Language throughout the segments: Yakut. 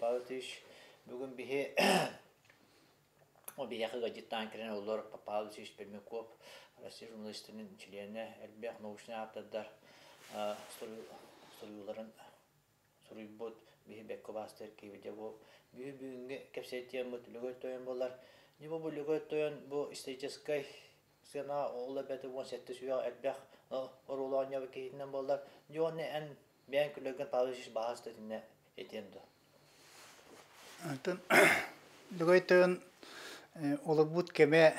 Павлович, бүгүн биһи биһиэхэ ыалдьыттаан кэлэн олор Павел Васильевич Пермяков, Россия журналистарын чилиэнэ, элбэх научнай ааптардар суруйууларын суруйбут биһи бэккэ убаастыыр киһибит. Дьэ бу бүгүҥҥү кэпсэтиэммит Лөгөй Тойон буолар. Дьэ бу Лөгөй Тойон бу историческай сыана ол эбэтэр 17 сүүһэ элбэх оруолу оонньообут киһитинэн буоллар. Дьэ уонна эн бэйэҥ күлэргин Павел Васильевич баҕас итиннэ этиэн дуо? Оттон Лөгөй Тойон олорбут кэмэ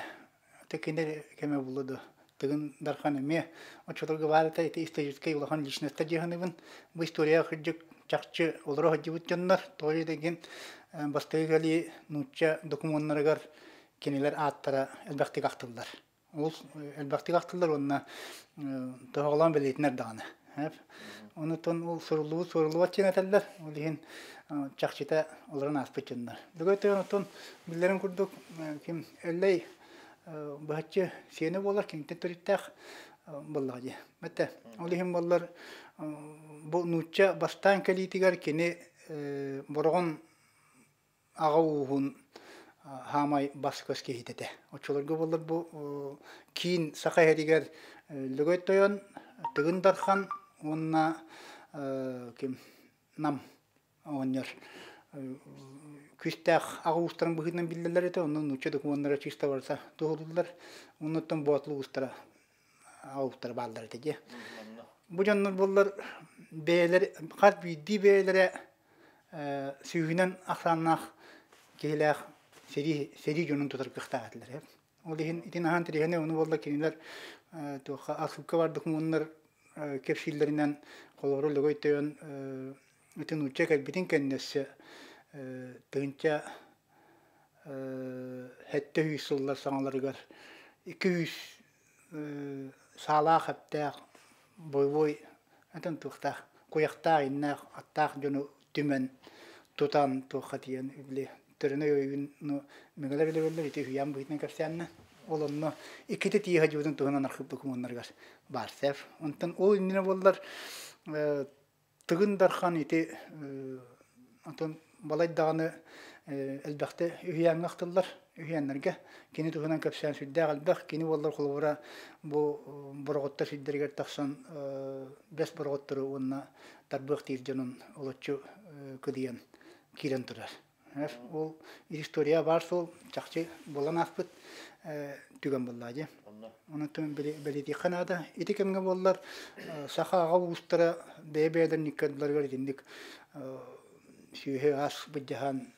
кини кэмэ буолла дуо? Тыгын Дархан эмиэ оччолорго баар этэ ити историческай улахан личностар дии саныыбын. Бу историяҕа кырдьык чахчы олоро сылдьыбыт дьоннор. Тоҕо диэтэргин бастакы кэлии нуучча докумуоннарыгар кинилэр ааттара элбэхтик ахтыллар. Ол элбэхтик ахтыллар уонна тоһоҕолоон бэлиэтинэр даҕаны. Онутун ол суруллубут суруллубат диэн этэллэр. Ол иһин чахчыта олорон ааспыт дьоннор. Бүгүн оттон биллэрин курдук ким Эллэй быһаччы сиэнэ буолар, киниттэн төрүттээх буоллаҕа дии. Мэтэ ол иһин буоллар бу нуучча бастаан кэлиитигэр кини Бороҕон аҕа ууһун хаамай бас-көс киһитэ этэ. Оччолорго буоллар бу киин саха иһэригэр Лөгөй Тойон, Тыгын Дархан уонна ким Нам оҕонньор күүстээх аҕа уустарын быһыытынан биллэллэр этэ. Онно нуучча докумуоннара чисто барыта туһулуллар. Оннуттан Боотулу уустара аҕа уустара бааллар этэ дии. Бу дьоннор буоллар бэйэлэр хас биирдии бэйэлэрэ сүүһүнэн ахсааннаах киһилээх сэрии сэрии дьонун тутар кыахтаах этилэр. Ол иһин итин аһаан тириһэни ону буолла кинилэр туохха архыыпка бар докумуоннар кэпсииллэринэн холобура Лөгөй Тойон ити нуучча кэлбитин кэннэ өссө тыһыынча 700 сыллар саҥаларыгар 200 саалаах эптээх бойобуой атын туохтаах куйахтаах иннээх аттаах дьону түмэн тутан туохха тиийэн били төрөнөй ойуун мөҥөлөр билэбэллэр ити үһүйээн быһыытынан кэпсээннэ ол онно иккитэ тиийэ сылдьыбытын туһунан архыып докумуоннарыгар баар сэп онтон ол иннинэ буоллар Тыгын Дархан ити онтон балай даҕаны элбэхтэ үһүйээҥҥэ ахтыллар, үһүйээннэргэ. Кини туһунан кэпсээн сүрдээх элбэх. Кини буоллар холобура бу бороҕоттор сирдэригэр тахсан бэс бороҕоттору уонна тарбыах диир дьонун олоччу кыдыйан киирэн турар. Ол история баар суол чахчы буолан ааспыт түгэн буоллаа дии. Онон бэлиэтиэххэ наада. Ити кэмҥэ буоллар саха аҕа уустара бэйэ-бэйэлэрин иккардыларыгар итинник сүөһү ас былдьаһан,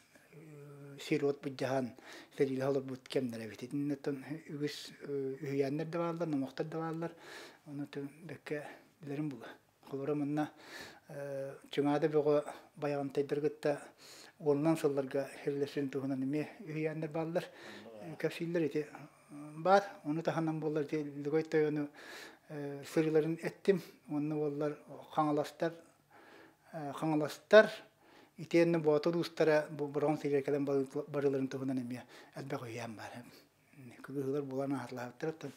сир-уот былдьаһан сэриилэһэ олорбут кэмнэрэ эбит. Итинниттэн үгүс үһүйээннэр да бааллар, номохтор да бааллар. Ону бэккэ билэрим буолуо. Холобура манна Чыҥаада Бөҕө Байаҕантайдары кытта уонунан сылларга сирилэсэрин туһунан эмиэ үһүйээннэр бааллар. Кэпсииллэр ити баар. Ону таһынан буоллар ити Лөгөй Тойону сырыыларын эттим. Уонна буоллар Хаҥаластар Хаҥаластар итиэннэ Боотур уустара бу Бороҕон сиригэр кэлэн барыыларын туһунан эмиэ элбэх үһүйээн баар. Кыгыһыылар буолан аһатылаабыттар оттон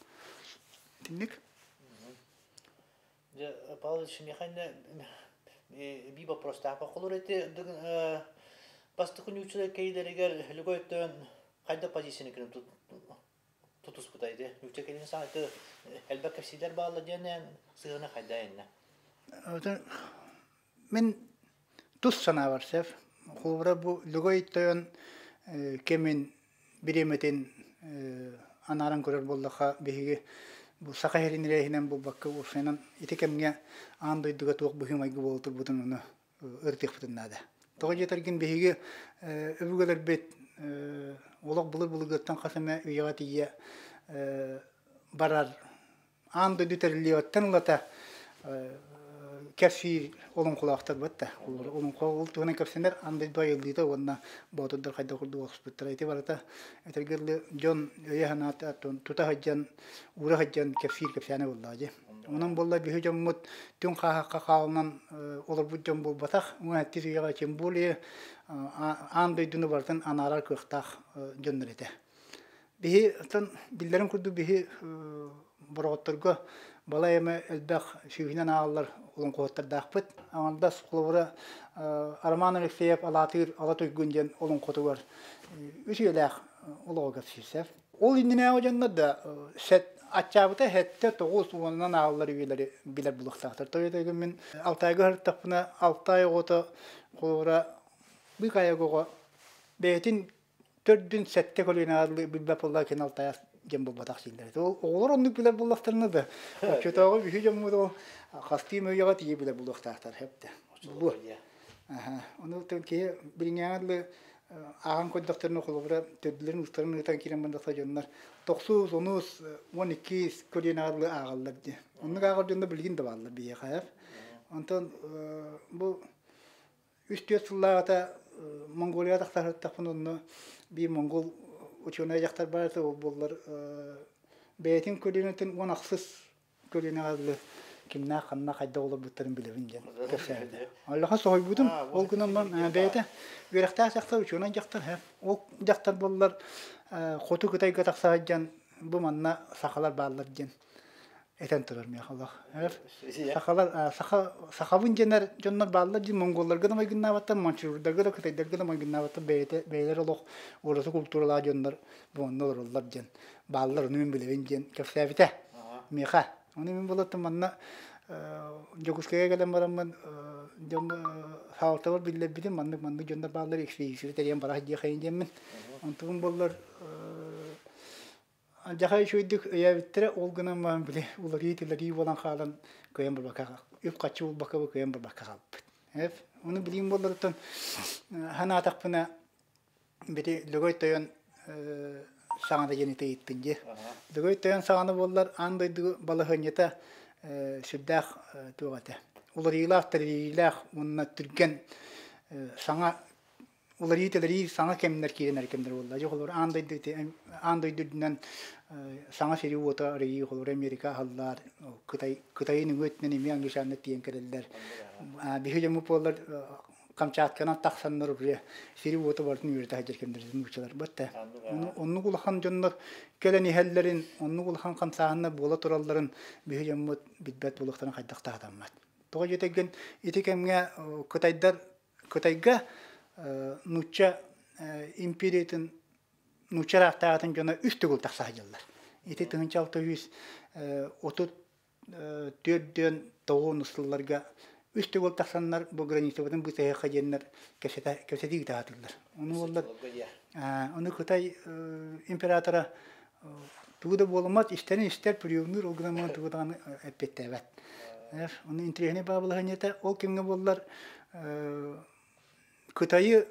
итинник. Дьэ, Павлович, миэхэ эбии боппуруостаах. Холур ити бастакы нууччалар кэйилэригэр Лөгөй Тойон хайдах позицияны кэлин тутуспута ити? Нуучча кэлин саҥа ити элбэх кэпсиилэр бааллар диэн сыһыана хайда иннэ? Мин тус санаабар сөп. Холобура бу Лөгөй Тойон кэмин бириэмэтин анааран көрөр буоллахха, биһиги бу Саха сирин иһинэн буолбакка, уопсайынан ити кэмҥэ аан дойдуга туох быһыы-майгы буола турбутун ону ырытыахпытын наада. Тоҕо диэтэргин биһиги өбүгэлэрбит олох былыр-былыргыттан хас эмэ үйэҕэ тиийэ барар аан дойду тэриллиэҕиттэн ылата кэпсиир олоҥхолоохтор батта. Олоҥхо ол туһунан кэпсэнэр аан дойду айыллыыта уонна боотурдар хайдах курдук охсубуттара. Ити барыта этэргэ дылы дьон өйө-санаата тута сылдьан, уура сылдьан кэпсиир кэпсээнэ буоллаҕа дии. Онон буолла биһи дьоммут түҥ хааһахха хаалынан олорбут дьон буолбатах. Уон сэттис үйэҕэ тем более аан дойдуну барытын анаарар кыахтаах дьоннор этэ. Биһи оттон биллэрин курдук биһи бороҕотторго Балай эмэ элбэх сүүһүнэн ааҕыллар олоҥхоһуттардаахпыт. Аҥардас холобура Роман Алексеев Алаатыыр Ала Туйгун диэн олоҥхотугар үс үйэлээх олоҕу кэпсиир. Ол иннинээҕи дьоннор да сэт аччаабыта сэттэ тоҕус уонунан ааҕыллар үйэлэри билэр булуохтаахтар. Тоҕо мин Алтайга сырыттахпына Алтай оҕото холобура быыкаайык оҕо бэйэтин төрдүн сэттэ көлүөнэҕэ билбэт буолла кини Алтайас диэн буолбатах дииллэр. Ол оҕолор оннук билэр буоллахтарына да оччотооҕу үһү дьоммут ол хастыы мөйөҕө тиийэ билэр буолуохтаахтар хэптэ. Бу. Ону киһи билиҥҥээҕи дылы ааҕан көрдөхтөрүнэ холобура төрдүлэрин уустарын ыытан киирэн бардахта дьоннор тохсус, онус, 12 көлүөнэҕэ дылы ааҕаллар дии. Оннук ааҕар дьоннор билигин да бааллар биһиэхэ. Онтон бу үс-түөрт сыллааҕыта Монголияҕа тахсаһыттахпын онно биир монгол учуонай дьахтар баар этэ ол буоллар бэйэтин көлүөнэтин уон ахсыс көлүөнэҕэ дылы кимнээх ханна хайдах олорбуттарын билэбин диэн кэпсээбитэ. Аллаха соһуйбутум. Ол гынан баран бэйэтэ үөрэхтээх дьахтар, учуонай дьахтар. Ол дьахтар буоллар хоту Кытайга тахса сылдьан бу манна сахалар бааллар диэн этэн турар миэхэ олох. Сахалар саха сахабын диэнэр дьоннор бааллар диэн монголларга да майгыннаабаттар, манчжурдарга да кытайдарга да майгыннаабаттар бэйэтэ бэйэлэр олох ураты култууралаах дьоннор бу онно олороллор диэн бааллар ону мин билэбин диэн кэпсээбитэ миэхэ. Ону мин булаттым манна Дьокуускайга кэлэн бараммын дьон хаалтабар биллэрбитим маннык маннык дьоннор бааллар экспедиция тэрийэн барах диэхэйин диэммин. Онтугум буоллар Дьаха үчүгэйдик өйөөбүттэрэ, ол гынан баран били уларыы-тилэрии буолан хаалан кыайан барбакка үп-харчы булбакка кыайан барбакка хаалбыт. Ону билиим буолларыттан санаатахпына били Лөгөй Тойон саҥата диэн ыйыттын дии. Лөгөй Тойон саҕана буоллар аан дойду балаһыанньата сүрдээх туох этэ уларыйыылаах, тэрийиилээх уонна түргэн саҥа уларыйыы-тэлэрии саҥа кэмнэр киирэн эрэ кэмнэр буолла. Дьэ, холобур, аан дойду аан дойду үрдүнэн саҥа сири уота арыйыы, холобур, Америка аһыллар, Кытай, Кытайын үҥүө өттүнэн эмиэ англичаннар тиийэн кэлэллэр. Биһи дьоммут буоллар Камчатканан тахсаннар уже сири уоту барытын үөрэтэ сылдьар кэмнэр нууччалар бытта. Оннук улахан дьоннор кэлэн иһэллэрин, оннук улахан хамсааһыннар буола туралларын биһи дьоммут билбэт буолуохтарын хайдах таһатаммат. Тоҕо диэтэргин ити кэмҥэ кытайдар Кытайга нуучча империятын нуучча ыраахтааҕытын дьоно үс төгүл тахса сылдьаллар. Ити 1634 тоҕуон сылларга үс төгүл тахсаннар бу границабытын быысаһыахха диэннэр кэпсэтии ыытаатылар. Ону буоллар ону Кытай императора тугу да буолуммат истэрин истэр приемнуур ол гынан тугу даҕаны эппиэттээбэт. Ону интэриэһинэй баабылаһынньата ол кэмҥэ буоллар Кытайы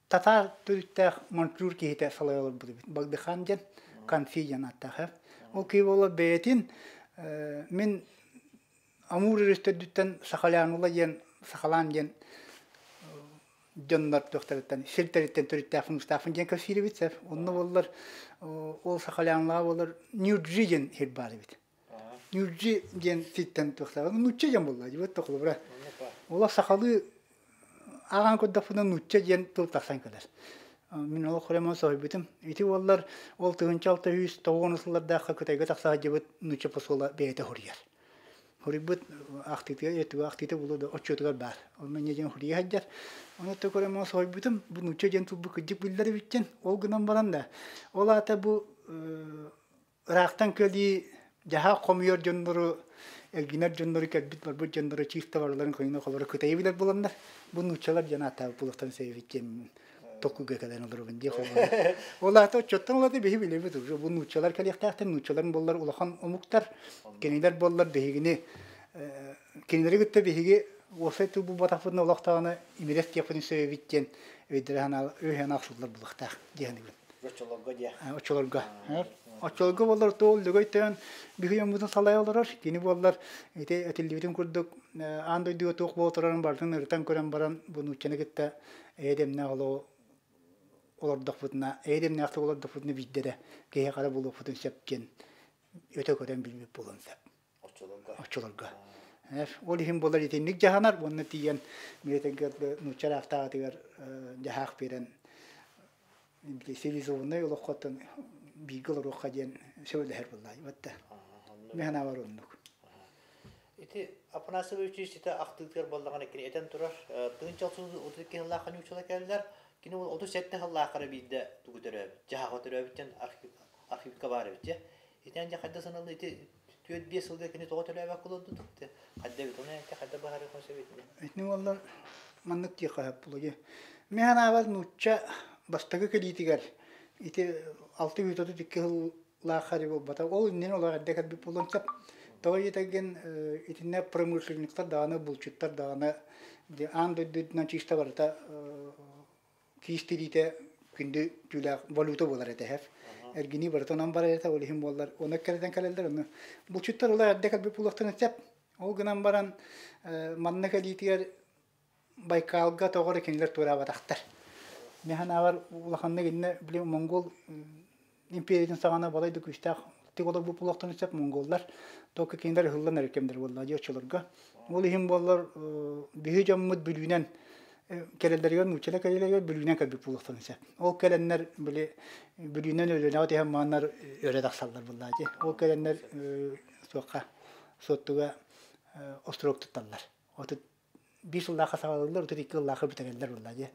татаар төрүттээх манчжур киһитэ салайа олорбут эбит. Багдыхан диэн Канфи диэн ааттаах. Ол киһи буолла бэйэтин мин Амур өрүс төрдүттэн Сахалянула диэн Сахалаан диэн дьоннор туохтарыттан сирдэриттэн төрүттээхпин устаахпын диэн кэпсиир эбит сэр. Онно буоллар ол Сахалянлаа буолар Нюрджи диэн сир баар эбит. Нюрджи диэн сиртэн туохтаах нуучча диэн буолла дьибэт тохлубура. Ола сахалыы ааҕан көрдөхпүнэ нуучча диэн тыл тахсан кэлэр. Мин олох хөрөмөн соһуйбутум. Ити буоллар ол 1690 сыллардаахха Кытайга тахса сылдьыбыт нуучча посола бэйэтэ хоруйар. Хоруйбут ахтыытыгар өттүгэр ахтыыта буолуо да отчуотугар баар. Онно инньэ диэн хоруйа сылдьар. Ону өттө көрөн соһуйбутум. Бу нуучча диэн тылбыт кырдьык биллэр эбиттэн. Ол гынан баран да, ол аата бу ыраахтан кэлии дьаһаах хомуйар дьоннору, эргинэр дьоннору кэлбит барбыт дьоннору чисто барыларын көҥүнэ холоро Кытайы билэр буоланнар, бу нууччалар диэн ааттаабыт буолуохтарын сөбүт диэн толкуйга кэлэн олоробун дии холбоон. Ол аата оччоттон улата биһи билэбит уже бу нууччалар кэлиэхтээхтэр, нууччалар буоллар улахан омуктар, кинилэр буоллар биһигини кинилэри кытта биһиги уопсай тыл булбатахпытына олох даҕаны имирэс диэхпитин сөбүт диэн өйдөрө санаа өй-санаа охсуллар буолуохтаах дии саныыбын. Оччолорго диэ. Оччолорго. Оччолорго буоллар туол Лөгөй тойон биһи дьоммутун салайа олорор. Кини буоллар ити этиллибитин курдук аан дойдуга туох буола турарын барытын ырытан көрөн баран бу нууччаны кытта эйэ-дэмнээх олоҕу олордохпутуна, эйэ-дэмнээхтик олордохпутуна биирдэ эрэ киһи хара буолуохпутун сөп диэн өтө көрөн билбит буолуон сөп. Оччолорго. Оччолорго. Ол иһин буолар итинник дьаһанар уонна тиийэн миэтэргэ нуучча ыраахтааҕытыгар дьаһаах биэрэн цивилизованнай олоххоттон бииргэ олоруохха диэн сөбүлэһэр буоллаа. Мин санаабар оннук. Ити Афанасий Ильич ситэ ахтыытыгар буоллаҕына кини этэн турар, 1032 сыллаах ханьуучала кэллэр, кини ол 37 сыллаахара биирдэ тугу төрөөбүт, дьаһаҕа төрөөбүт диэн архивка баар эбит дьэ. Итинэн дьэ хайда саналыы ити 4-5 сылга кини тоҕо төлөөбөккө олордутук те хайда эбит оны ити хайда быһаарыахха сөп итини. Итини уоллар маннык диэххэ сөп буолуо. Мин санаабар нуучча бастакы кэлиитигэр ити 632 сыл лаахари буолбата. Ол иннинэ олох эрдэ кэлбит буолуон сөп. Тоҕо диэтэргин итиннэ промышленниктар даҕаны, булчуттар даҕаны аан дойдутунан чисто барыта киис тириитэ күндү түүлээх валюта буолар этэ эһэф. Эргинии барыта онон барар этэ, ол иһин буоллар ону кэлэтэн кэлэллэр, ону булчуттар олох эрдэ кэлбит буолуохтарын сөп. Ол гынан баран манна кэлиитигэр Байкалга тоҕо эрэ кинилэр туораабатахтар. Мин санаабар улаханнык иннэ били монгол империятын саҕана балай да күүстээх тик олорбут буолуохтарын сөп монголлар только кинилэр ыһыллан эрэр кэмнэр буолла дии оччолорго. Ол иһин буоллар биһи дьоммут Бүлүүнэн кэлэллэригэр нууччалар кэлэллэригэр Бүлүүнэн кэлбит буолуохтарын сөп. Ол кэлэннэр били Бүлүүнэн Өлүөнэҕэ түһэн мааннар өрө тахсаллар буоллаа дии. Ол кэлэннэр суохха Суоттуга остуруок тутталлар. 31 сыллаахха саҕалыыллар, 32 сыллаахха бүтэрэллэр буолла дии.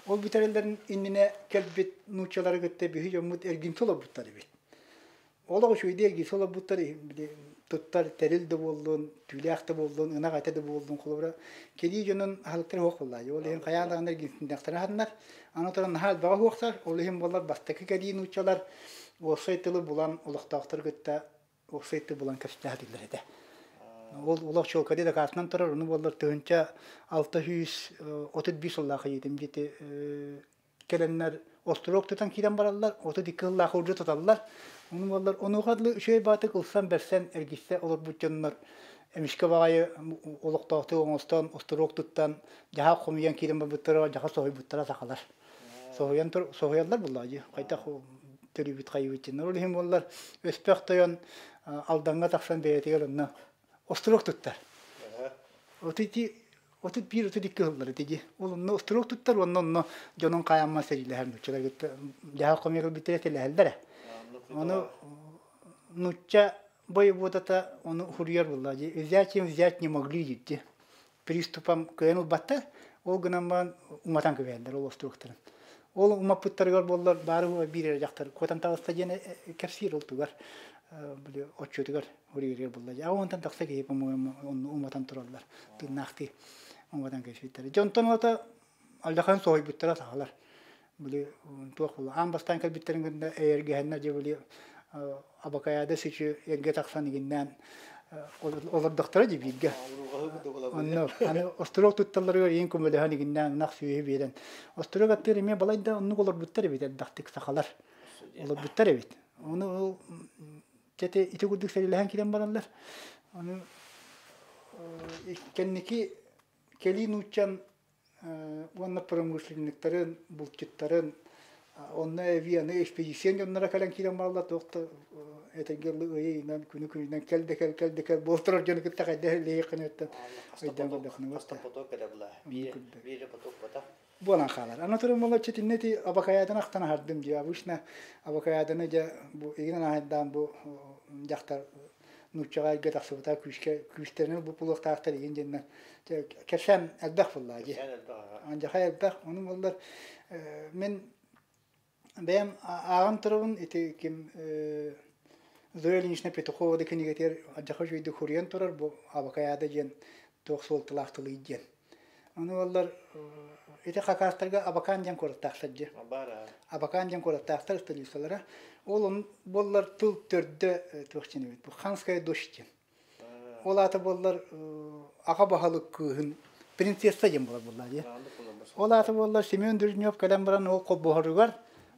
Ол бүтэрэллэрин иннинэ кэлбит нууччалары кытта биһи дьоммут эргимсэ олорбуттар эбит. Олох үчүгэйдик эргимсэ олорбуттар, туттар тэрил да буоллун, түүлээх да буоллун, ынах этэ да буоллун, холобура, кэлии дьонун аһылыктара суох буолла. Ол иһин хайаан даҕаны эргимсиннэхтэрэ аһаннар. Аны туран наһаа элбэҕи суохтар, ол иһин буоллар бастакы кэлии нууччалар уопсай тылы булан олохтоохтору кытта уопсай тыл булан кэпсэтэ этэ. Ол олох чуолкайдыы дакаатынан турар, ону буоллар 1635 сыллаах ыйытым диэти кэлэннэр остуруок тутан киирэн бараллар, 32 сыллаах урду туталлар. Ону буоллар онуоха дылы үчүгэй баатык ылсан бэрсэн эргиссе олорбут дьоннор эмискэ баҕайы олохтоохтук оҥостон остуруок туттан дьаһаах хомуйан киирэн барбыттара дьаха соһуйбуттара сахалар. Соһуйан соһуйаллар буоллаҕа дии. Хайдах төрүүбүт хайыбыт диэн. Ол иһин буоллар Өспөх тойон Алдаҥҥа тахсан бэйэтигэр онно остуруок туттар. Отут 31 32 сыллар ити дии. Ол онно остуруок туттар уонна онно дьонун хаайамман сэриилэһэр нууччалар кытта дьаһал хомуйар ылбыттара сэлэһэллэрэ. Ону нуучча бойобуодата ону хуруйар буолла дии. Взять им взять не могли диир приступом кыайан ылбаттар. Ол гынан баран уматан кэбиһэллэр ол остуруктарын. Ол умаппыттарыгар буоллар баары биир эрэ дьахтар куотан таҕыста диэн кэпсиир ол тугар били отчуотугар уруйуругар булла. А онтон тахса киһи по-моему онну уматан тураллар. Тыыннаахтыы уматан кэбиспиттэр. Дьонтон ото алдахан соһуйбуттара сахалар. Били туох буолла аан бастаан кэлбиттэрин кытта эйэргэһэннэр дьэ били абакаяда сычы эргэ тахсан игиннээн олордохторо дии бииргэ. Онно аны остуруок тутталларыгар иин көмөлөһөн игиннээн ынах сүөһү биэрэн остуруок аттыыр эмиэ балайда оннук олорбуттар эбит элбэхтик сахалар олорбуттар эбит. Ону ол ити ити курдук сэрилэһэн киирэн бараллар. Ону кэнники кэлии нууччан уонна промышленниктарын, булчуттарын, онно эбии аны экспедиция дьонноро кэлэн киирэн бараллар туох да этэргэ ыйынан күнү күнүнэн кэл да кэл кэл да кэл буолтарар дьону кытта хайдах үлэһиэххин өйдөөн көрдөххүнэ поток кэлэ була биир поток бота буолан хаалар. Аны туран буолла итиннэ ити абакаяданы ахтан аһардым дии. Обычно абакаяданы дьэ бу игин аһайдаан бу дьахтар нууччаҕа эргэ тахсыбыта күүскэ күүстэринэн бу булуохтаахтар игин диэннэр кэпсээн элбэх буоллаа дии. Андьахай элбэх. Ону буоллар мин бэйэм ааҕан турабын ити ким Зоя Ильинична Петухова да кинигэтигэр алдьархай үчүгэйдик суруйан турар бу абакаяда диэн туох суолталаах тылый диэн. Ону буоллар ити хакастарга Абакан диэн куораттаахтар дии. Абакан диэн куораттаахтар столицалара. Ол он буоллар тыл төрдө туох диэн эбит бу Ханская дочь диэн. Ол аата буоллар аҕа баһылык кыыһын принцесса диэн буолар буоллаа дии. Ол аата буоллар Семен Дурнев кэлэн баран ол холбоһоругар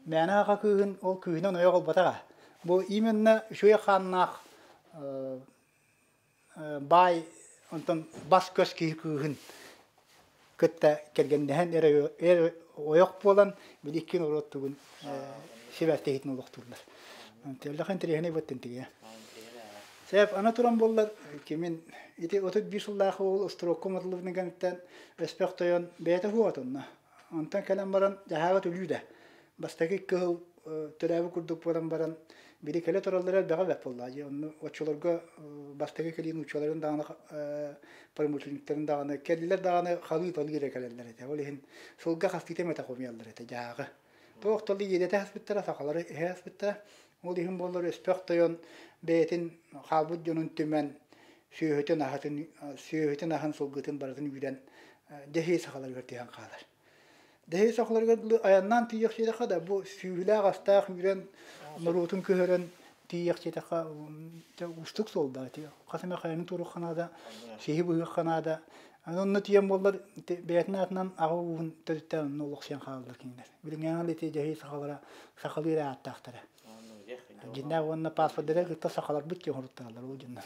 мээнэ аҕа кыыһын ол кыыһынан ойох ылбатаҕа. Бу именно үчүгэй хааннаах баай онтон бас-көс киһи кыыһын кытта кэргэннэһэн эр ойох буолан били икки норуот тугун сибээстэһиитин олохтууллар. Улахан интэриэһинэй буоттун тигэ. Сэп ана туран буоллар кимин ити 31 сыллаах уол остуруокка уматыллыбытын кэнниттэн Өспөх тойон бэйэтэ хуотунна. Онтон кэлэн баран дьаһааҕа төлүү да. Бастакы кыһыл төрөөбүт курдук буолан баран Били кэлэ тураллара элбэҕэ бэрт буоллаҕа дии. Онно оччолорго бастакы кэлии нууччаларын даҕаны промышленниктарын даҕаны кэллилэр даҕаны халыы-талыы эрэ кэлэллэр этэ. Ол иһин сылга хастыыта эмэтэ хомуйаллар этэ дьааҕы. Туох тылы иэдэтэ аспыттара, сахалары эһэ аспыттара. Ол иһин буоллар Өспөх тойон бэйэтин хаалбыт дьонун түмэн сүөһүтүн аһатын сүөһүтүн аһын сылгытын барытын үүрэн Дэһии сахаларыгар түһэн хаалар. Дэһии сахаларыгар дылы айаннаан тиийиэхсиэтэххэ да бу сүүһүлээх астаах үүрэн норуотун көһөрөн тиийиэхсиэтэххэ уустук суол да хас эмэ хайаны туоруохха наада, сиһи быһыахха наада. Онно тиийэн буоллар бэйэтин аатынан аҕа ууһун төрүттээн онно олохсуйан хаалаллар кинилэр. Билиҥҥээҥи ити дьэһии сахалара сахалыы эрэ ааттаахтара. Дьиннээх уонна паспордара кытта сахаларбыт диэн хоруттааллар ол дьоннор.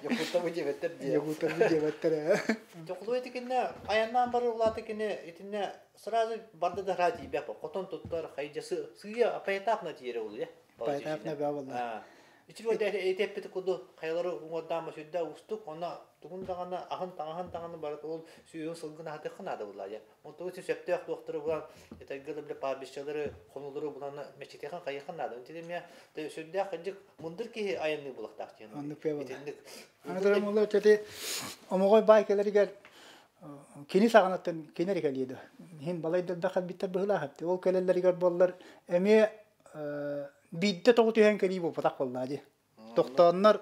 Якутабы диэбэттэр диэ. Якутабы диэбэттэр ээ. Дьокулуй итикинне айаннаан бары улааты кини итинне сразу барда да тиийбэк хотон туттар хайдьа сыыйа поэтапно тиийэрэ улуйа. Поэтапно баа буолла. Ичи эти куду хайалары уҥуордаама сүрдэ уустук, онно тугун даҕаны аһын таҥаһын даҕаны барыта ол сүүһүн сылгын аһатыахха наада буллаа. Онтугу сөптөөх туохтары булан этэргэ да пастбищалары, хонуулары булан мечетиэхин хайыахын наада. Ити эмиэ сүрдээх кырдьык мындыр киһи айанныы булахтаах диэн. Оннук Итинник. Аны мулла эти омоҕой баай кэлэригэр кини саҕанаттан кини эрэ кэлиэ Иһин балайдарда халбиттар быһылаах Ол кэлэллэригэр буоллар эмиэ биирдэ тоҕу түһэн кэлии буолбатах буоллаа дии. Тохтооннор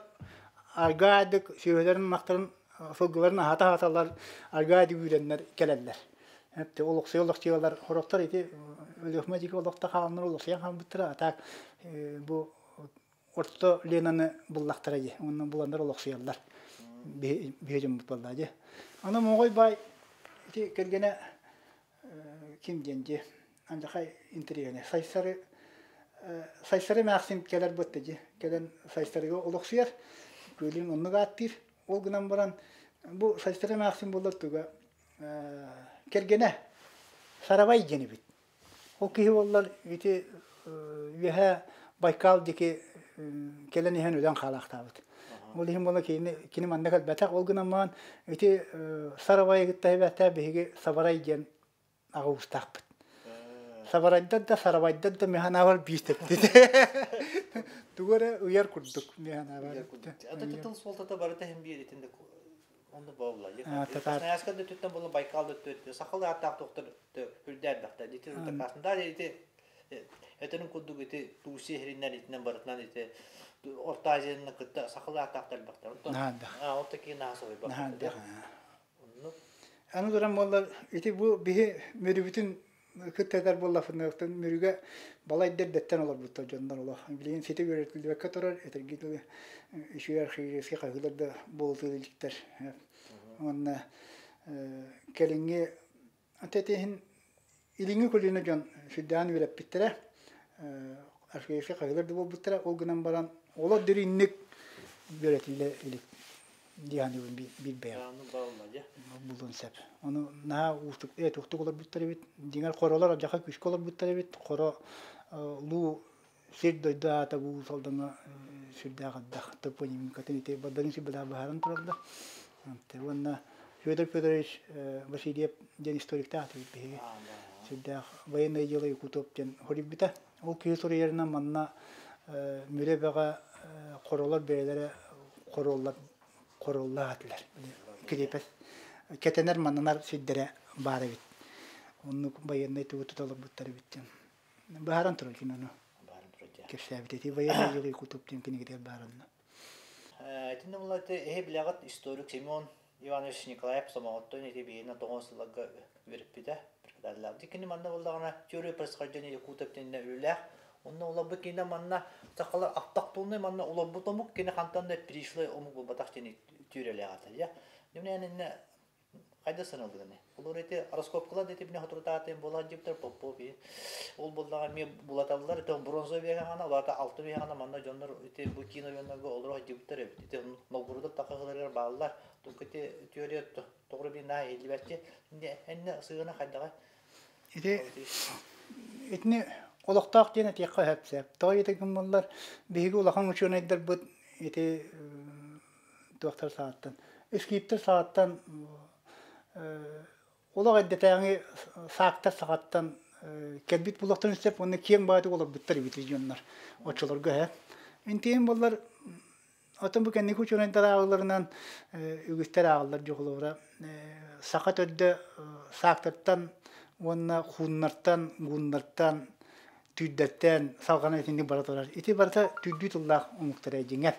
аргаайдык сүөһүлэрин ынахтарын сылгыларын аһата аһаталлар аргаайдык үүрэннэр кэлэллэр. Олохсуйа олохсуйалар сорохтор ити Өлүөхүмэ диэки олохто хааланнар олохсуйан хаалбыттара а так бу орто Ленаны буллахтара дии уонна буланнар олохсуйаллар биһи дьоммут буоллаа дии. Аны Моҕой баай ити кэргэнэ ким диэн дии Андьахай интэриэһинэй Сайсары Сайсары эмээхсин кэлэр буотта дии кэлэн Сайсарыга олохсуйар күөлүн оннук ааттыыр ол гынан баран бу Сайсары эмээхсин буолар туга кэргэнэ Сарабай диэн эбит ол киһи буоллар ити үөһээ Байкал диэки кэлэн иһэн өлөн хаалаахтаабыт ол иһин буолла кини кини манна кэлбэтэх ол гынан баран ити Сарабайы кытта эбэтэ биһиги Сабарай диэн аҕа уустаахпыт. Сабарайдар да сарабайдар да механаабар биир тэптит. Тугу эрэ ыйар курдук механаабар. Ата тыл суолтата барыта иһин биир итинник онно буолла. Красноярскай да түттэн буолла, Байкал да түттэн, сахалыы ааттаах доктор үрдээбэхтэр. Ити Краснодар ити этэрин курдук ити Турция иһиринэн итинэн барытынан ити Орто Азияны кытта сахалыы ааттаахтар элбэхтэр. Онтон онто киин наһаа соһуйбат. Оннук. Аны туран буоллар ити бу биһи Мүрүбүтүн кытта этэр буоллахпытына Мүрүгэ балайда эрдэттэн олорбуттар дьоннор олох. Билигин сити үөрэтиллибэккэ турар, этэргэ дылы үчүгэй археологическай хаһыылар да буолутуу иликтэр. Уонна кэлиҥҥи ата иһин илиҥҥи көлүөнэ дьон сүрдээҕин үөрэппиттэрэ, археологическай хаһыылар да буолбуттара. Ол гынан баран олох дириҥник үөрэтиллэ илик диэн биир бэйэм булуон сөп. Ону наһаа уустук, туохтук олорбуттар эбит. Дьиҥэр хоролор алдьархай күүскэ олорбуттар эбит. Хоро луу сир дойду аата бу Уус-Алдаҥҥа сүрдээх элбэх топонимикатын ити бардарын сүбэлээх быһааран тураллар. Уонна Федор Федорович Васильев диэн историктаах этибит биһиги. Сүрдээх военное дело Якутов диэн хоруйбута. Ол киһи суруйарынан манна Мүрү Эбэҕэ хоролор бэйэлэрэ хоруоллар хоруоллаах этилэр. Крепость кэтэнэр мананар сирдэрэ баар эбит. Оннук байыаннай тугу тута олорбуттар эбит диэн. Быһааран турар кини ону. Кэпсээбит ити военное дело Якутов диэн кинигэтигэр баар онно. Итиннэ булла эһи билэҕит историк Семен Иванович Николаев Сомоҕоттон ити биһиэнэ тоҕон сылларга үөрэппитэ преподавателлээбит. Кини манна буллаҕына теория происхождения якутов диэннэ үлэлээх. Онно олорбут кини манна сахалар автохтонный манна олорбут омук кини хантан да пришлый омук буолбатах диэн теориялаах этэ. Я инне хайда саналдыгыны. Олор ити раскопкалар да итибине хоторутаатын буолар диптер Попов ол буллаҕа эмиэ булаталлар ити бронза вегаҕана улаата алты вегаҕана манна дьоннор ити бу киин районнарга олоро сылдьыбыттар эбит ити Новгородов тахаларыгар бааллар только ити теория тоҕо би наа иһиллибэтчи энне сыгына хайдаҕа Ити итини олохтоох диэн этиэххэ сөп сөп. Тоҕо ити гыммаллар биһиги улахан учуонайдарбыт ити туохтар саҕаттан скиптер саҕаттан олох эрдэтээҥи саактар саҕаттан Кэлбит булуохтарын сөп уонна киэҥ баайдык олорбуттар эбит регионнар оччолорго эһэ. Интиэн буоллар Оттон бу кэнники учуонайдар ааҕыыларынан үгүстэр ааҕаллар дьоҕулуура саха төрдө саактартан уонна хууннартан, гууннартан, түүрдэртэн салҕанан итинник бара турар. Ити барыта түүрдүү тыллаах омуктара дьиҥэр.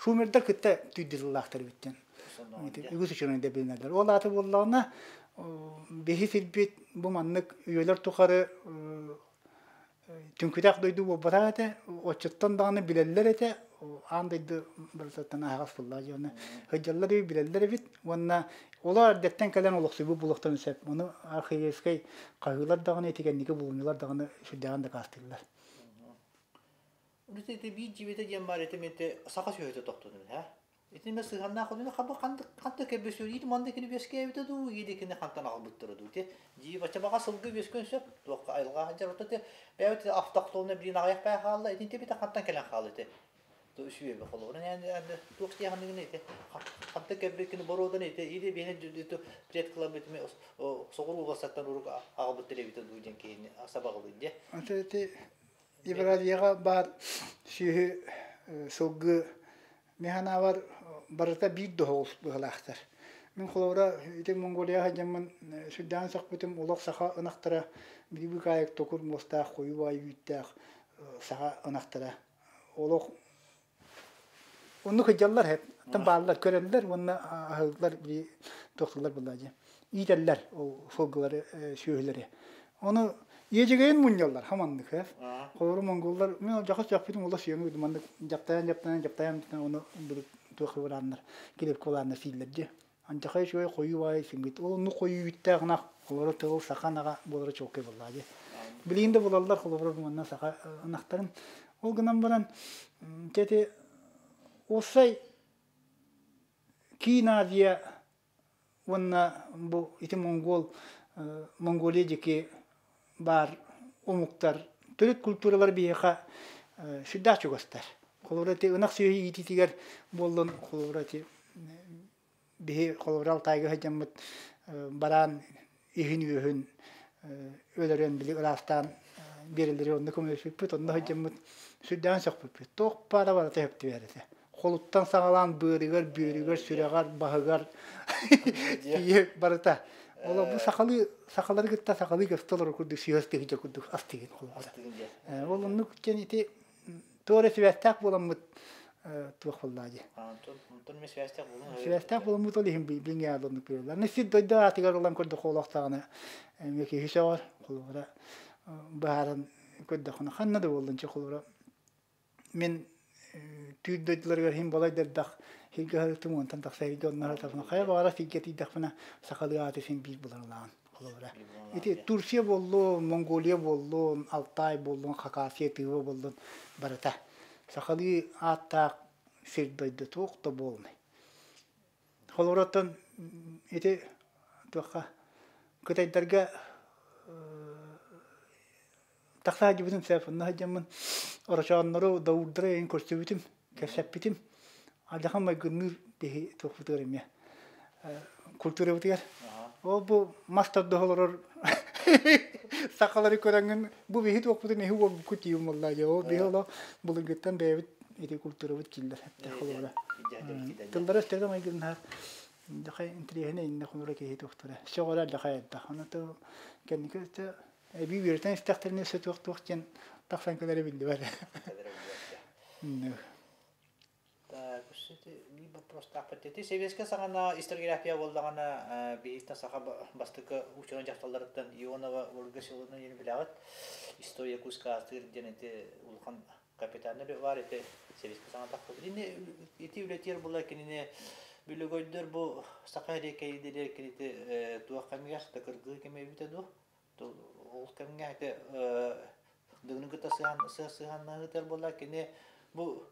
Шумердар кытта түүрдүү тыллаахтар эбиттэн. Үгүс учуонайдар билинэллэр. Ол аата буоллаҕына биһи сирбит бу маннык үйэлэр тухары Түҥкүтэх дойду буолбатах этэ, оччоттон даҕаны билэллэр этэ, аан дойду барытыттан аһаҕас буоллаҕа дии уонна сылдьаллар үһү билэллэр эбит уонна олор эрдэттэн кэлэн олохсуйбут буолуохтарын сөп. Ону археологическай хаһыылар даҕаны ити кэнники булумньулар даҕаны сүрдээҕин дакаастыыллар. Ити биир дьиибэтэ диэн баар этим ити саха сүөһүтэ тохтунун, һэ? Итиннэ сыһыаннаах одуна хаба ханта кэбисүриит манна кини үөскээбитэ дуу, или кини хантан аҕалбыттара дуу те дии бачча баҕа сылгы үөскүөн сөп туохха айылҕа сылдьар ото те бэйэбит автохтонно билин аҕыйах баа хаалла итинтэ бите хантан кэлэн хаалла те то үсүөбэ холобурун туох диэханныгын ити ханта кэлбит кини боруодан ити или биһин предкаларбыт соҕуруу уолсаттан урук аҕалбыттар эбитэ дуу диэн киһини сабаҕалыыр дии. Ити Евразияҕа баар сүөһү сылгы Мин санаабар, барыта биир доһоҕус быһыылаахтар. Мин холобура ити Монголияҕа сылдьаммын сүрдээҕин сөхпүтүм, олох саха ынахтара били быыкаайык токур муостаах, хойуу баҕайы үүттээх саха ынахтара олох оннук сылдьаллар эт бааллар көрөллөр уонна аһыыллар били туохтууллар буоллаа дии иитэллэр ол сылгылары сүөһүлэри Ону иэдьэгэйин мунньаллар хаманнык э. Холору монголлар мен ол жаха сөхпүтүм олох сиэҥи маннык дьаптайан дьаптайан дьаптайан ону билик туох кыбырааннар килип кылааннар сииллэр дии. Антахай үчүгэй хойуу баай сиҥмит. Ол оннук хойуу үүттээх ынах холоро тыл саха ынаҕа буолара чуолкай буоллаа дии. Билигин да булаллар холобура манна саха ынахтарын. Ол гынан баран ити уопсай Киин Азия Уонна бу ити монгол Монголия диэки баар омуктар төрүт культуралар биһиэхэ сүрдээх чугастар. Холобура ити ынах сүөһү иитиитигэр буоллун, холобура ити биһи холобура Алтайга сылдьаммыт бараан иһин-үөһүн өлөрөн били ыраастаан биэрэллэри онно көмөлөспүппүт, онно сылдьаммыт сүрдээҕин сөхпүппүт. Туох баара барыта сөптүбэр этэ. Холуттан саҕалаан быарыгар, бүөрүгэр, сүрэҕэр, баһыгар тиийэ барыта. Ол бу сахалыы сахалары кытта сахалыы көстө олорор курдук сүөс тыһыынча курдук астыгын холобура. Ол оннук диэн ити туора сибээстээх буоламмыт туох буоллаа дии. Онтон мен сибээстээх буолун. Сибээстээх буоламмыт ол иһин билиҥҥи аадоннук көрөллөр. Аны сир дойду аатыгар ылан көрдөххө олохтоҕуна эмиэ киһи сөҕөр холобура быһааран көрдөххүнэ ханна да буоллун чи холобура мин түүр дойдуларыгар иһин балай да элбэх сиргэ сырыттым уонтан тахса сиргэ онно сырыттахпына хайа баҕарар сиргэ тиийдэхпинэ сахалыы ааты син биир буларылаан холобура ити Турция буоллун Монголия буоллун Алтай буоллун Хакасия Тыва буоллун барыта сахалыы ааттаах сир дойду туох да буолунай холобура ити туохха кытайдарга Тахса сылдьыбытым сөп. Онно сылдьаммын орочооннору, даурдары эҥин көрсүбүтүм, кэпсэппитим. Алдьархан майгынныыр биһи туохпутугар эмиэ культурабытыгар. Ол бу мас тарда олорор сахалары көрөҥҥүн бу биһи туохпутун эһи уолбуккут диибин буоллаа дии. Ол биһи олох былыргыттан бэйэбит ити культурабыт киллэр холобура. Тыллара өстөрө майгыннаһар. Дьахай интэриэһинэй иннэ холобура киһи туохтара. Сөҕөрө дьахай элбэх. Аны кэнники эбии үөрэтэн истэхтэринэ өссө туох-туох диэн тахсан кэлэрэ биллибэт. Так, биир вопростаахпыт. Ити сэбиэскэй саҕана историография буоллаҕына биһиттэн саха бастакы учуонай дьахталларыттан Ионова Ольга Селовна диэн билэҕит. История Якутска аатыыр диэн ити улахан капитальный баар ити сэбиэскэй саҥа тахсыбыт. Ини ити үлэтиэр була кинини бүлүгөйдөр бу саха эриэкэйдилэр кинити туох кэмигэр кыргыы кэмэ эбитэ дуо? Ол кэмҥэ ити Дыгыны кытта сыһыаннаһыытар буолла кини бу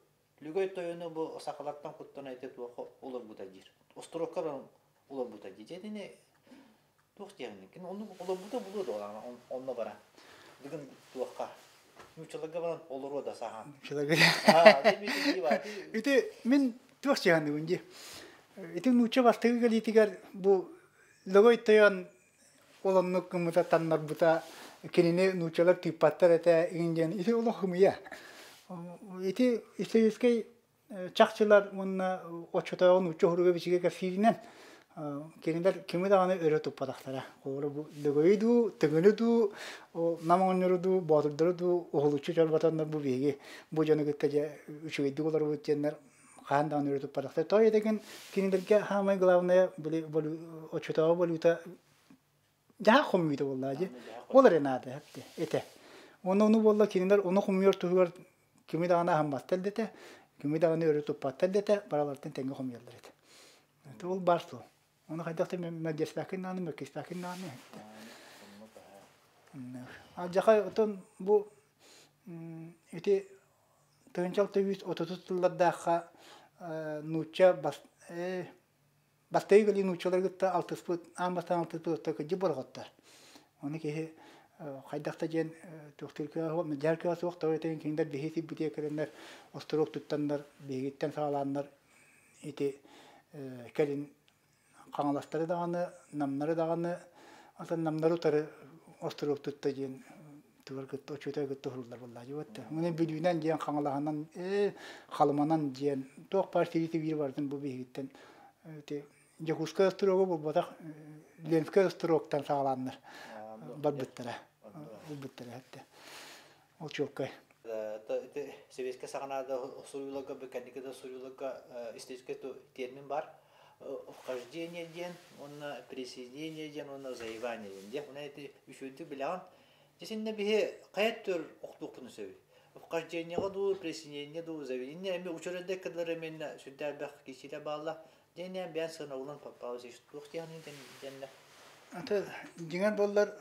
Лүгэй тойону бу сахалартан куттана ити туохха олорбута диир. Остуруокка баран олорбута диир. Итини туох диэҕиний? Кини оннук олорбута булуо да онно баран. Дыгын туохха? Нууччаларга баран олоруо да саһаан. Нууччаларга. Ити мин туох сыһыанныыбын дии. Ити нуучча бастакы кэлиитигэр бу Лөгөй тойон ол оннук гыммыта, таннарбыта Кинини нууччалар тыыппаттар этэ иҥин диэн ити олох ымыйа. Ити историческай чахчылар уонна оччотооҕу нуучча уһуруга бичигэ кэпсииринэн кинилэр кими даҕаны өрө туппатахтара. Холобура бу Лөгөйү дуу, Тыгыны дуу, Нам оҕонньору дуу, Боотурдары дуу уһулуччу чорботоннор бу биһиги бу дьону кытта дьэ үчүгэйдик олоробут диэннэр хаһан даҕаны өрө туппатахтар. Тоҕо диэтэгин кинилэргэ саамай главное били оччотооҕу валюта дьаһах хомуйуута буоллаҕа дии. Ол эрэ наада этэ. Уонна ону буолла кинилэр ону хомуйар туһугар кими даҕаны аһымматтар дэтэ, кими даҕаны өрө туппаттар дэтэ, баралартан тэҥҥэ хомуйаллар этэ. Это ол баар суол. Ону хайдах да мэлдьэспэккин даҕаны, мөккүспэккин даҕаны эттэ. Алдьархай отон бу ити 1630 тыллардаахха нуучча бас бастайы кэлии нууччалары кытта алтыспыт, аан бастаан алтыспыт отто кырдьык борохоттор. Ону киһи хайдах да диэн туохтуур кыаҕа суох, мэлдьэһэр кыаҕа суох, тоҕо этэн кинилэр биһи сирбитигэр кэлэннэр остуруок туттаннар, биһигиттэн саҕалааннар ити кэлин Хаҥаластары даҕаны, Намнары даҕаны, атын Намнары утары остуруок тутта диэн тугар кытта очуота кытта уһуллар буоллаа дьыбатта. Маны Бүлүүнэн диэн Хаҥалаһынан, Халыманан диэн туох баар сири биир барытын бу биһигиттэн ити Дьокуускай остуруога буолбатах Ленскэй остуруоктан саҕалааннар барбыттара. Ылбыттара этэ. Ол чуолкай. Ити сэбиэскэй саҕанаада суруйууларга, кэнники да суруйууларга историческай термин бар. Вхождение диэн уонна присоединение диэн уонна завоевание диэн. Дьэ, уна ити үчүгэйдик билэҕин. Дьэ, синнэ биһи хайа төр охтуохпутун сөбүй? Вхождениеҕа дуу, присоединение дуу, завоевание эми учурайда кыдылар эмиэннэ сүрдээх элбэх киирсиитэ баалла. Дьэ, бэйэн сыаналынан Павлович туох диэхин дэннэ? Аты дьиҥэр буоллар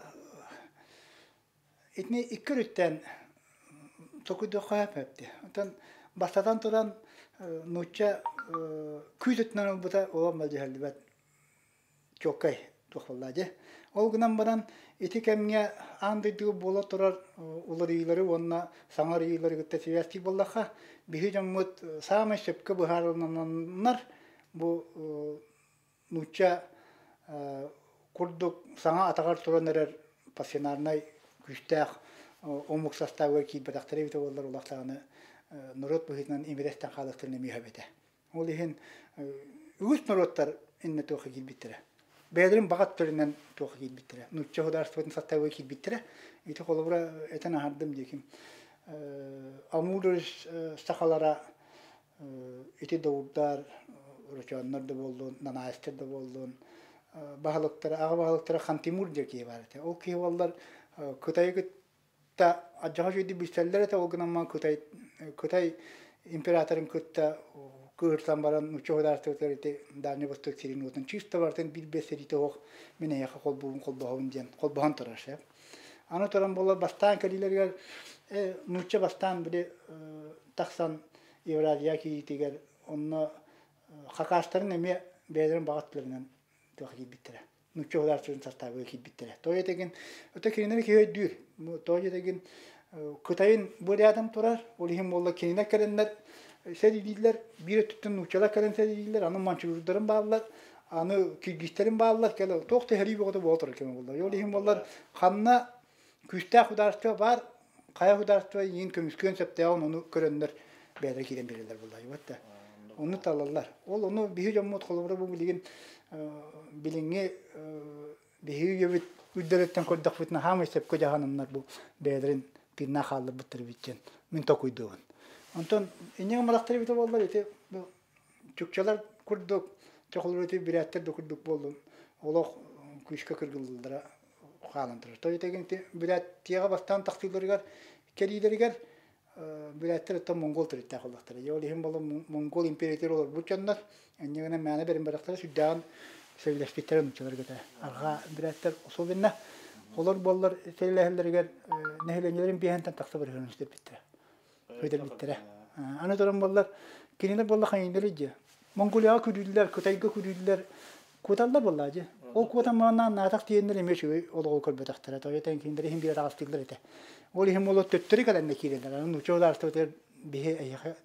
Итини икки өрүттэн токуйдуохха сөп. Оттон бастатан туран нуучча күүс өттүнэн ылбыта олох мэлдьэһэллибэт чуолкай туох буолла дии. Ол гынан баран ити кэмҥэ аан дойдуга буола турар уларыйыылары уонна саҥа арыйыылары кытта сибээстиир буоллахха, биһи дьоммут саамай сөпкө быһаарылынаннар бу нуучча курдук саҥа атаҕар туран эрэр пассионарнай күүстээх омук састаабыгар киирбэтэхтэрэ эбитэ буоллар улах даҕаны норуот быһыытынан имирэстэн хаалыахтарын эмиэ сөп этэ. Ол иһин үгүс норуоттар иннэ туохха киирбиттэрэ. Бэйэлэрин баҕа өттүлэринэн туохха киирбиттэрэ. Нуучча государствотын састаабыгар киирбиттэрэ. Ити холобура этэн аһардым диэким. Амур сахалара ити доурдар, ручоннор да буоллун, нанаайстар да буоллун, баһылыктара, аҕа баһылыктара Хантимур диэн киһи баар этэ. Ол киһи буоллар Кытайы кытта адьаҕа үчүгэйдик билсэллэр этэ, ол гынан Кытай, Кытай императорын кытта кыырсан баран нуучча государствотыгар ити Дальний Восток сирин уотун чисто барытын биир-биэс сэриитэ суох мин эйиэхэ холбуубун холбоһобун диэн холбоһон турар сөп. Аны туран буоллар бастаан кэлиилэригэр нуучча бастаан били тахсан Евразия киириитигэр онно хакаастарын эмиэ бэйэлэрин баҕа өттүлэринэн туох киирбиттэрэ. Нуучча государствотын састаабыгар киирбиттэрэ. Тоҕо диэтэгин, өтө кинилэри киһи өйдүүр. Тоҕо диэтэгин, Кытайын бу рядом турар, ол иһин буолла кинилэр кэлэннэр сэриилииллэр, биир өттүттэн нууччалар кэлэн сэриилииллэр, аны манчжурдарын бааллар, аны киргизтэрин бааллар, кэлэ туох да сэрии бөҕөтө буола турар кэмэ буолла. Ол иһин буоллар ханна күүстээх государство баар, хайа государство иин көмүскүөн сөптөөҕүн ону көрөннөр бэйэлэрэ киирэн биэрэллэр буолла да. Ону талаллар. Ол ону биһи дьоммут холобура бу билигин билиҥҥи биһиги үйэбит үрдэлиттэн көрдөхпүтүнэ хаамай сөпкө дьаһананнар бу бэйэлэрин тыыннаах хаалларбыттар эбит диэн мин токуйдуубун. Онтон инньэ гымматахтар эбитэ буоллар ити чукчалар курдук чохолор ити бүрээттэр да курдук буоллун олох күүскэ кыргыллаллара хаалан турар. То итигин ити бүрээттиэҕэ бастаан тахсыыларыгар кэлиилэригэр бүрээттэр оттон монгол төрүттээх буоллахтара. Ол иһин буолла монгол империятыгар олорбут дьоннор инньэ гынан мээнэ бэрин барахтара сүрдээҕин сөбүлэспиттэрэ нууччаларга этэ. Арҕаа бүрээттэр особенно олор буоллар сэрилэһэллэригэр нэһилиэнньэлэрин биэһэнтэн тахса барыһын үстэрбиттэрэ. Көтөрбүттэрэ. Аны туран буоллар, кинилэр буолла хайыылары дьэ. Монголияҕа күрүүллэр, Кытайга күрүүллэр, куоталлар буоллаа дьэ. Ол куотан мааннаан наатах тиийэннэр эмиэ үчүгэй олоҕу көрбөтөхтөрө. Тоҕо этэн кинилэр иһин биир аҕастыыллар этэ. Ол иһин буолла төттөрү кэлэннэ киирэллэр. Аны нуучча государствотыгар биһи эйиэхэ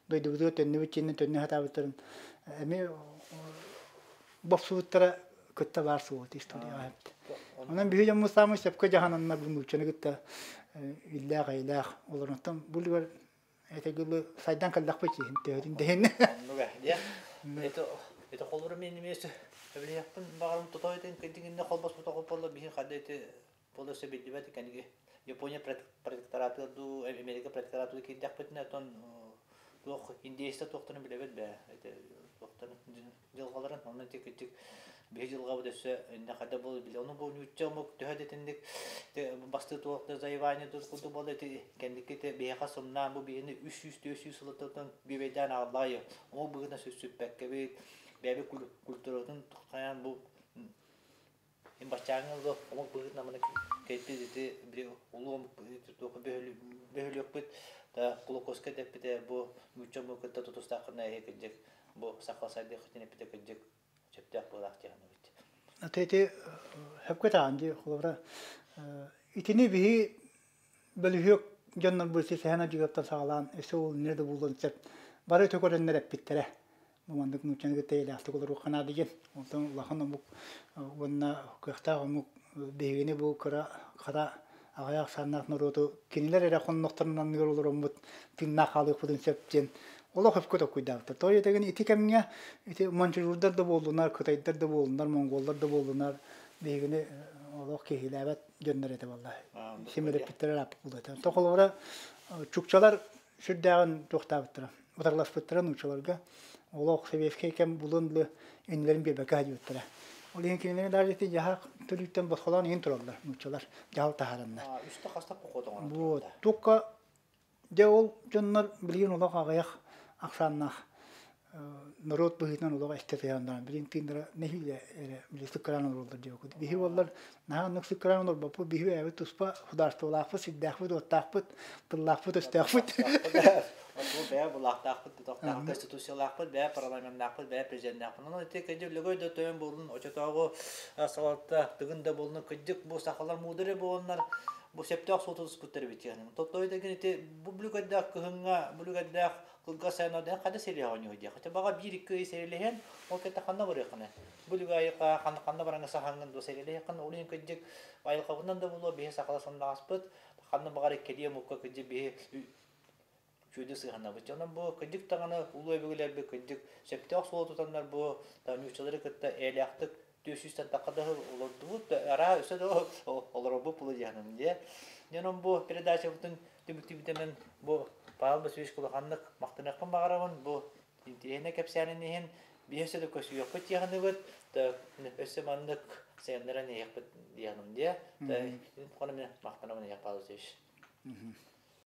дойдубутугар төннүбүт дьиэннэн төннө сатаабыттарын эмиэ бопсубуттара кытта баар суол историяҕа. Онон биһи дьоммут саамай сөпкө дьаһананнар бу нууччаны кытта иллээх-эйэлээх олоронтон бу үлүгэр этэгилы сайдан кэллэхпит иһин төһөтүн дэһин. Оннуга дьэ. Это это холбура мен эмиэ сөбүлэһиэхпин баҕарым тотойтын кырдьыгиннэ холбоспут оҕо биһи хадда ити болосы биллибэт кэнниги Япония протекторатыгар дуу, Америка протекторатыгар киирдэхпитинэ, отон туох индейстэр туохтарын билэбит бээ, ити туохтарын дьылҕаларын, онно ити кырдьык биһи дьылҕабыт өссө иннэ хайда буолар билэ. Ону бу нуучча омук төһө да итинник бастыы туох да завоевание курдук буолла ити кэнники ити биһиэхэ сымнаан бу биһини 300-400 сылыттан бүөбэйдээн аҕаллаҕай омук быһыытынан сүппэккэбит бэйэбит культуратын хайаан бу баччааҥҥа олох омук быһыытынан маны кэлбит ити били улуу омук туох бөһүлүөкпүт да Кулаковскай дэппитэ бу нуучча омугу кытта тутустааххына эһи кырдьык бу саха сайдыаххытын эппитэ кырдьык сөптөөх буолаах диэхинэбит. Аты ити хөпкө таҕан дии холобура итини биһи бөлүһүөк дьоннор бу сэһэн адьыгаттан саҕалаан өссө ол иннинэ да буолуон сөп бары өтө көрөннөр эппиттэрэ бу маннык нууччаны кытта эйэлээхтик олоруохха наада диэн. Онтон улахан омук уонна кыахтаах омук биһигини бу кыра хара аҕыйах ахсааннаах норуоту кинилэр эрэ хоннохторун анныгар олороммут тыыннаах хаалыахпытын сөп диэн олох өпкө толкуйдаабыттар. Тоҕо диэтэгин ити кэмҥэ ити маньчжурдар да буоллунар, кытайдар да буоллунар, монголлар да буоллунар биһигини олох киһилээбэт дьоннор этэ буолла. Симэлэппиттэрэ ырааппыт буолуо этэ. Онтон холобура чукчалар сүрдээҕин туохтаабыттара, утарыласпыттара нууччаларга. Олох сэбиэскэй кэм булун дылы иннилэрин биэрбэккэ сылдьыбыттара. Ол иһин кинилэри даже ити дьаһах төлүүттэн босхолоон иһин тураллар нууччалар дьаһал таһаараннар. Үстэ хаста поход оҥорон Вот. Тука дьэ ол дьоннор билигин олох аҕыйах ахсааннаах норуот быһыытынан олох эстэ тыйааннаан билин тыыннара нэһиилэ эрэ били сыккыраан олороллор диэбиккит. Биһи буоллар наһаа оннук сыккыраан олорбоппут, биһи бэйэбит туспа судаарыстыбалаахпыт, сирдээхпит, уоттаахпыт, тыллаахпыт, өстөөхпүт. Бу бэйэ булаахтаахпыт, тутахтаах конституциялаахпыт, бэйэ парламеннаахпыт, бэйэ президеннаахпыт. Онон ити кырдьык Лөгөй да тойон буолун, очотооҕу салалта Тыгын да буолун, кырдьык бу сахалар муударай буоланнар бу сөптөөх суолу тутуспуттар эбит диэн. Тоттой деген ити бу бүлүкэрдээх кыһыҥҥа, бүлүкэрдээх кылгас сайын хада сэрии оонньуу диэх. Хотя баҕа биир-икки ый сэрилэһэн, ол кэннэ ханна барыаххына? Бу айылҕа ханна бараҥҥа саһаҥҥын дуо сэрилэһиэххин, ол иһин кырдьык айылҕабынан да буолуо биһи сахала саннаҕаспыт, ханна баҕар иккилии омукка кырдьык биһи чүөдү сыһанабыт. Онон бу кырдьык даҕаны улуу өбүгэлэрбит кырдьык сөптөөх суолу тутаннар бу нууччалары кытта эйэлээхтик 400-тэн тахха да олордубут, араа өссө да олоробут була диэхиним диэ. Дьонум бу передачабытын түмүктүүбүтэнэн бу Павел Васильевич улаханнык махтаныахпын баҕарабын. Бу интириэһинэй кэпсээнин иһин биһи өссө да көсүйүөхпүт диэхинибит, өссө маннык сайыннаран иһиэхпит диэхиним диэ. Хоно мин махтанабын иһэх Павел Васильевич.